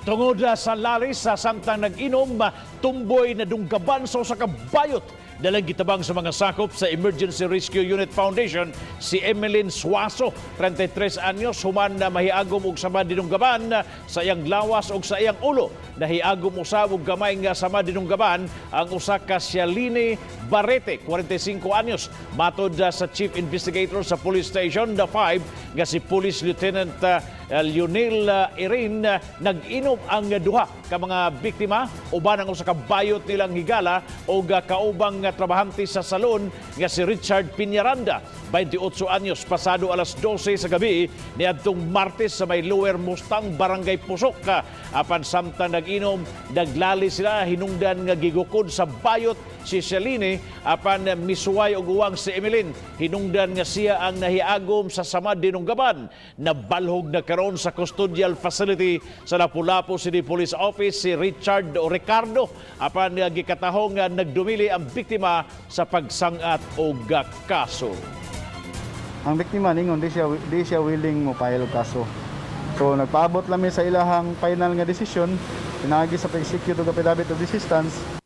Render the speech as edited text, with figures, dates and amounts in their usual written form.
Tungod sa lalis sa samtang nag-inom, tumboy nadunggaban sa usa ka bayot. Dalang gitabang sa mga sakop sa Emergency Rescue Unit Foundation si Emeline Suazo, 33 anyos, human na mahiagom og sama dinunggaban sa iyang lawas og sa iyang ulo. Nahiagom usab og gamay nga sama dinunggaban ang usa ka Cialine Barete, 45 anyos. Matod sa Chief Investigator sa Police Station the 5 nga si Police Lieutenant Lionel Irin, nag-inom ang duha ka mga biktima uban ang usa ka bayot nilang higala og kaubang nga trabahante sa salon nga si Richard Piñaranda, 28 anyos, pasado alas 12 sa gabi niadtong Martes sa may Lower Mustang, Barangay Pusok. Apan samtang nag-inom, naglali sila, hinungdan nga gigukod sa bayot si Celine, apan misuway og uwang si Emeline, hinungdan nga siya ang nahiagom sa samad dinunggaban. Nabalhog na karon sa custodial facility sa Lapu-Lapu City Police Office si Richard o Ricardo, apan gikatahong nga nagdumili ang biktima sa pagsangat og kaso. Ang biktima ningon di siya willing mo file og kaso. So nagpaabot lang mi sa ilahang final nga desisyon pinaagi sa pag-execute og affidavit of desistance.